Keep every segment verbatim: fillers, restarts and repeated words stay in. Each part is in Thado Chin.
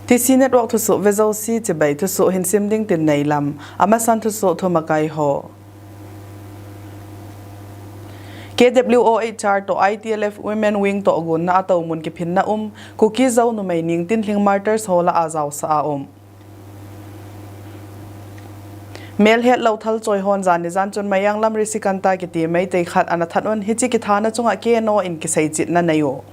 TC Network thusoh vejouse chibai, thusoh hinsim ding tin neilam. Amasan thusoh thumakai ho. KWOHR toh ITLF Women Wing toh gonna a toumun kiphinna um, Kuki Zo numei ningtin lhing martyrs ho lah a jaosah a um. Melhetlou thalchoi hon jani jan chun Mayang lam Risikanta kiti Meitei khat ana that un, hiche kithana chunga KNO in kiseichetna nei u.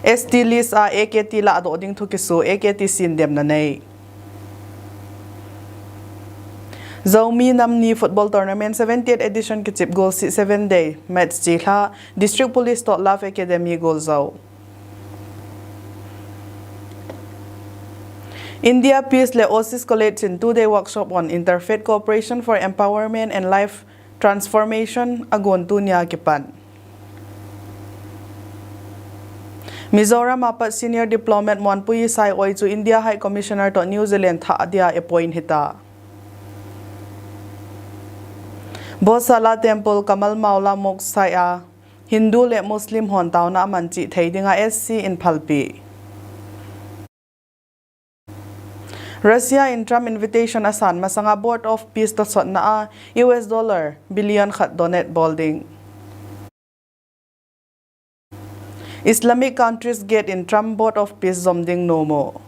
ST list a AKT lahdoh ding thu kiso, AKT sin demna nei. Zomi Nam Ni Football Tournament seventieth edition kichep golseh seven day match chelha, District Police toh Love Academy goljou. India Peace le Oasis College in two-day workshop on Interfaith Cooperation for Empowerment and Life Transformation agon tunia kipan. Mizoram a pat Senior Diplomat Monpui Sai Oi chu India High Commissioner toh New Zealand thah dia appoint hita. Bosala Temple Kamal Maula Mosque side a Hindu le Muslim hon taona aman chih thei dinga SC in phalpi. Russia in Trump invitation asan masanga Board of Peace tosotna a US dollar billion khat donate bol ding. Islamic countries gate in Trump Board of Peace jom ding nomo.